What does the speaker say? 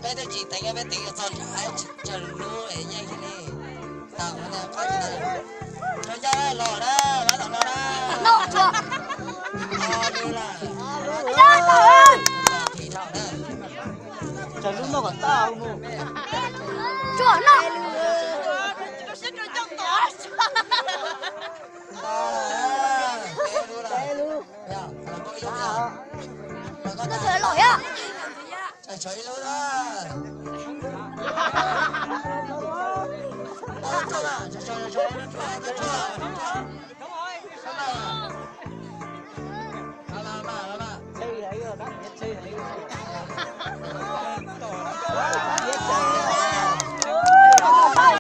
Peb twb tsis teev, peb teev txog nram tsawg lub es yeej li. Tau, rau ncauj los na, vab tom no na. Tsawg lub noj kom tag mus. Los yog.